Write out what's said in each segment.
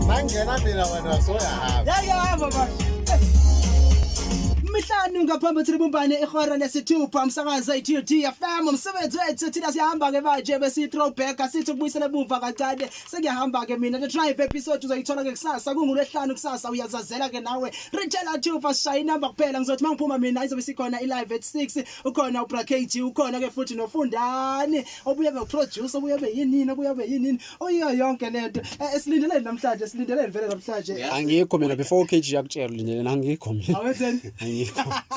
Mangena mina wena soyahamba. Yayahamba manje. Mihlanu ngaphambi kokuthi libumbane ihora lesithupha, umsakazo iTUT FM, umsebenzi wethu thina siyahamba ke manje bese throwback, asithi ukubuyisela emuva kancane. Sengiyahamba ke mina. The Drive episode uzoyithola ke kusasa, kungulwesihlanu kusasa. Uyazazela ke nawe, Ritshela Thupa, shaya inamba kuphela. Ngizothi mangiphuma mina izobe isikhona i-live at 6. Ukhona uBra KG, ukhona ke futhi noFundani obuye be producer, obuye be yinini, obuye be yinini, oyiyo yonke lento. Silindeleni namhlanje? Silindeleni vele namhlanje? Angikho mina. Before KG yakutshela ulindeleni, angikho mina. Awenzeni? Angikho.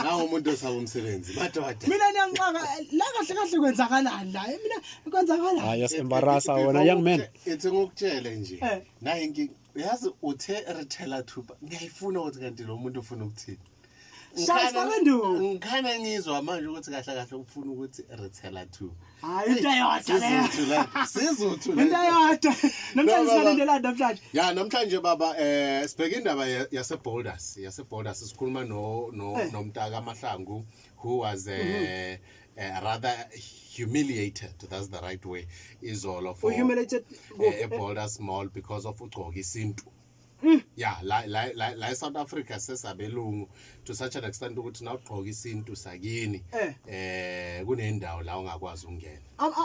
Nawo umuntu osaba umsebenzi. Madoda. Mina niyangixaka la. Kahle kahle kwenzakalani la? Mina kwenzakalani? Hayi, yas-embarrassa wena, young man. Ithi ngokutshele nje. Nayi inkinga. Yazi uthe retail thupa. Ngiyayifuna ukuthi kanti lo muntu ufuna ukuthini. Shaya isifake. Ngikhana ngizwa manje ukuthi kahle kahle ufuna ukuthi retail thupa. Hayi, into eyodwa leyo. Sizuthu la. Sizuthu la. Into eyodwa. Namhlanje No, baba. sibalindelani namhlanje? Ya, namhlanje baba, sibheke indaba yase Boulders, yase Boulders. Sikhuluma no noMtaka Mahlangu, who was rather humiliated, that's the right way, izolo for Humiliated e Boulders Mall because of ugcoka isintu. Yeah, la eSouth Africa sesabelungu to such an extent ukuthi na ugqoka isintu sakini kunendawo la ungakwazi ukungena.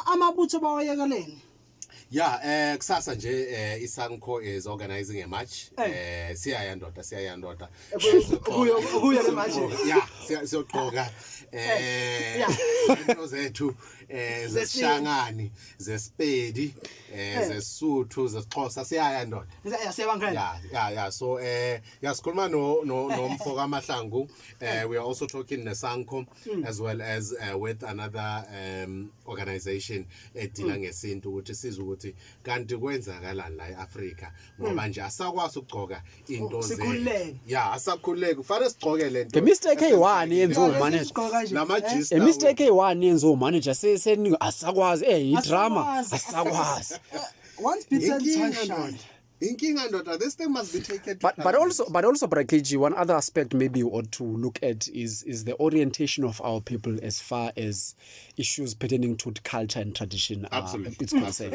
Amabutho bawayekeleni? Yeah, kusasa nje iSANCO is organizing a march. Siyaya ndoda, siyaya ndoda. Kuyo le march? Yeah, siyogqoka into zethu zesishangani, zesipedi, zesuthu, zesixhosa, siyaya ndoda. Siyabangena. Yeah, so yeah, sikhuluma no nomfo kaMahlangu. We are also talking neSANCO as well as with another organization edila ngesintu ukuthi sizwe ukuthi kanti kwenzakalani la eAfrica, ngoba nje asakwazi ukugcoka into zethu. Sikhululeke. Yeah, asakhululeke, kufanele sigcoke lento. The mistake eyi-one yenziwa umanager. Sigqoka nje. Namajista. A mistake eyi-one yenziwa umanager asakwazi i-drama. Asakwazi. Asakwazi. Once bitten, Inkinga twice shy. ndoda. Inkinga ndoda, this thing must be taken to But also, Bra KG, one other aspect maybe you ought to look at is the orientation of our people as far as issues pertaining to culture and tradition are it's concerned.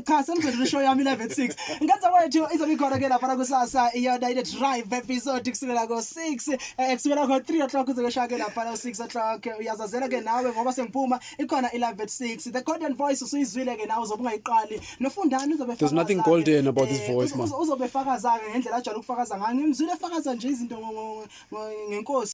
Cha, sengizothi show yami live at 6 ngenza kwethu izobe ikhona ke lapha kusasa, iyona ile Drive episode kusukela ko 6, kusukela ko 3 o'clock kuze kushaya ke lapha ko 6 o'clock. Uyazazela ke nawe ngoba sengiphuma ikhona i live at 6. The Golden Voice usuyizwile ke nawe, uzobe ungayiqali, nofundani uzobe There's nothing golden about this voice, man. Uzobe fakaza ke ngendlela ajwayele ukufakaza ngayo. Ngimzwile efakaza nje izinto ngenkosi.